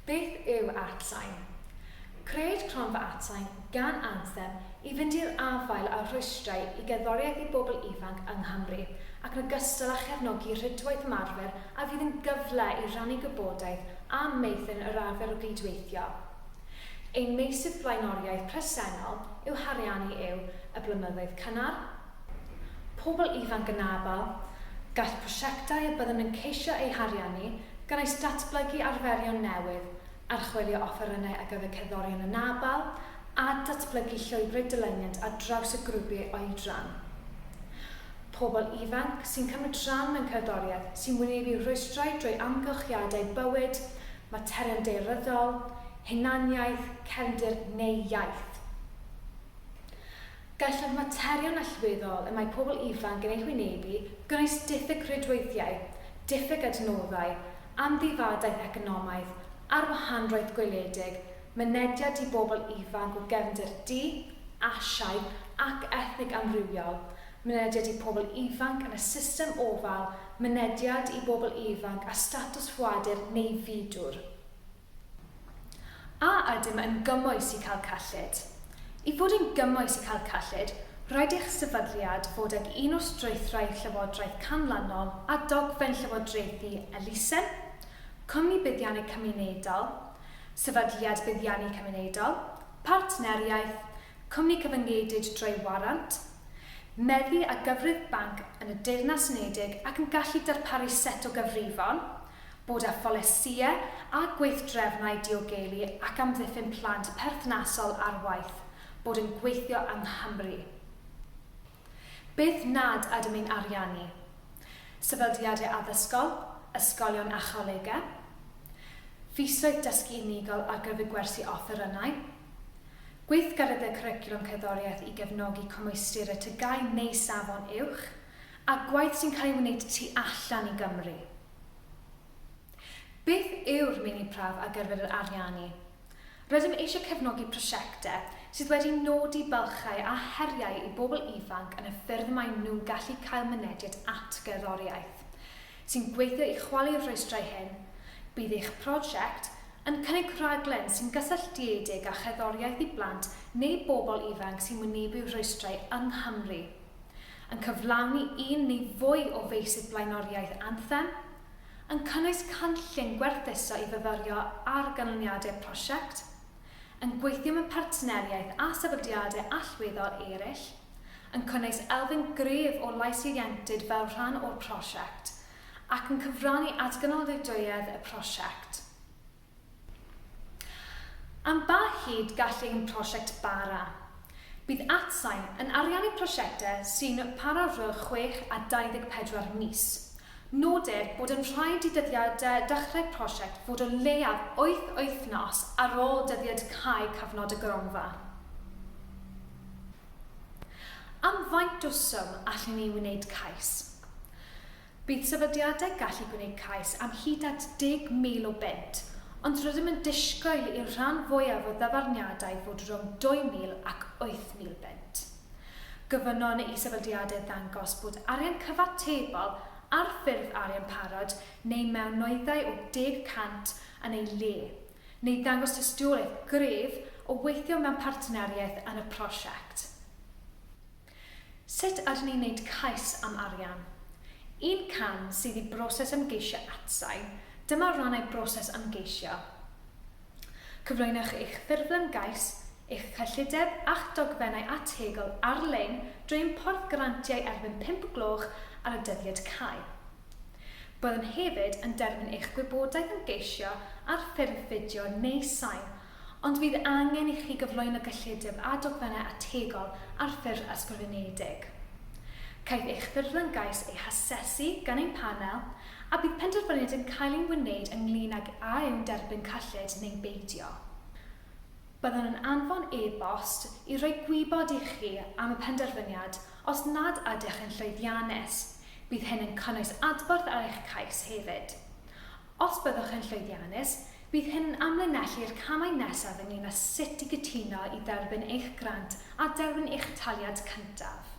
Beth yw Atsain? Crëwyd Cronfa Atsain gan Anthem i fynd i'r afael â rhwystrau i gerddoriaeth i bobl ifanc yng Nghymru ac yn ogystal â chefnogi rhwydwaith ymarfer a fydd yn gyfle i rannu gwybodaeth a meithrin yr arfer o gydweithio. Ein meysydd blaenoriaeth presennol i'w hariannu yw y blynyddoedd cynnar, Pobl ifanc anabl, Gall prosiectau y byddwn yn ceisio eu hariannu gynnwys datblygu arferion newydd, archwilio offerynnau ar gyfer cerddorion anabl, a datblygu llwybrau dilyniant ar draws y grwpiau oedran. Pobl ifanc sy'n cymryd rhan mewn cerddoriaeth sy'n wynebu rhwystrau drwy amgylchiadau bywyd, materion daearyddol, hunaniaeth, cefndir neu iaith. Gall y materion allweddol y mae pobl ifanc yn eu hwynebu gynnwys diffyg rhwydweithiau, diffyg adnoddau, amddifadaeth economaidd, arwahanrwydd gweledig, mynediad i bobl ifanc o gefndir du, Asiaidd ac ethnig amrywiol, mynediad i pobl ifanc yn y system ofal, mynediad i bobl ifanc â statws ffoadur neu fudwr. A ydym yn gymwys i cael cyllid? I fod yn gymwys i cael cyllid, rhaid i'ch sefydliad fod ag un o'r strwythurau llywodraeth canlynol a dogfen llywodraethu elusen, cwmni buddiannau cymunedol, sefydliad buddiannu cymunedol, partneriaeth, cwmni cyfyngedig drwy warant, meddu ar gyfrif banc yn y Deyrnas Unedig ac yn gallu darparu set o gyfrifon, Bod â pholisïau a gweithdrefnau diogelu ac amddiffyn plant perthnasol ar waith, bod yn gweithio yng Nghymru. Beth nad ydym ein ariannu? Sefydliadau addysgol, ysgolion a cholegau. Fisoedd dysgu unigol ar gyfer gwersi offerynnau. Gweithgareddau cwricwlwm cerddoriaeth i gefnogi cymwysterau TGAU neu Safon Uwch, a gwaith sy'n cael ei wneud tu allan i Gymru. Beth yw'r meini prawf ar gyfer yr ariannu? Rydym eisiau cefnogi prosiectau sydd wedi nodi bylchau a heriau i bobl ifanc yn y ffyrdd maen nhw'n gallu cael mynediad at gerddoriaeth, sy'n gweithio i chwalu'r rhwystrau hyn. Bydd eich prosiect yn cynnig rhaglen sy'n gysylltiedig â cherddoriaeth i blant neu bobl ifanc sy'n wynebu rhwystrau yng Nghymru. Yn cyflawni un neu fwy o feysydd blaenoriaeth Anthem, yn cynnwys cynllun gwerthuso i fyfyrio ar ganlyniadau'r prosiect, yn gweithio mewn partneriaeth â sefydliadau allweddol eraill, yn cynnwys elfen gref o lais ieuenctid fel rhan o'r prosiect, ac yn cyfrannu at gynaliadwyedd y prosiect. Am ba hyd gall ein prosiect bara? Bydd Atsain yn ariannu prosiectau sy'n para rhwng 6 a 24 mis. Nodir bod yn rhaid i dyddiadau dechrau prosiect fod o leiaf wyth wythnos ar ôl dyddiad cau cyfnod y gronfa. Am faint o swm allwn ni wneud cais? Bydd sefydliadau gallu gwneud cais am hyd at 10,000 o bunt, ond rydym yn disgwyl i'r rhan fwyaf o ddyfarniadau fod rhwng 2,000 ac 8,000 bunt. Gofynnwn i sefydliadau ddangos bod arian cyfatebol ar ffurf arian parod neu mewn nwyddau o 10 y cant yn ei le, neu ddangos tystiolaeth gref o weithio mewn partneriaeth yn y prosiect. Sut ydyn ni'n wneud cais am arian? Un cam sydd i broses ymgeisio Atsain, dyma rannau broses ymgeisio. Cyflwynwch eich ffurflen gais, eich cyllideb a'ch dogfennau ategol ar-lein drwy ein porth grantiau erbyn 5 gloch ar y dyddiad cau. Byddwn hefyd yn derbyn eich gwybodaeth ymgeisio ar ffurf fideo neu sain Ond bydd angen i chi gyflwyno gyllideb a dogfennau ategol ar ffurf ysgrifenedig. Caiff eich ffurflen gais ei hasesu gan ein panel, a bydd penderfyniad yn cael ei wneud ynglŷn ag a yw'n derbyn cyllid neu beidio. Byddwn yn anfon e-bost i roi gwybod i chi am y penderfyniad os nad ydych yn llwyddiannus. Bydd hyn yn cynnwys adborth ar eich cais hefyd. Os byddwch yn llwyddiannus, bydd hyn yn amlinellu'r camau nesaf ynglŷn â sut i gytuno i dderbyn eich grant a derbyn eich taliad cyntaf.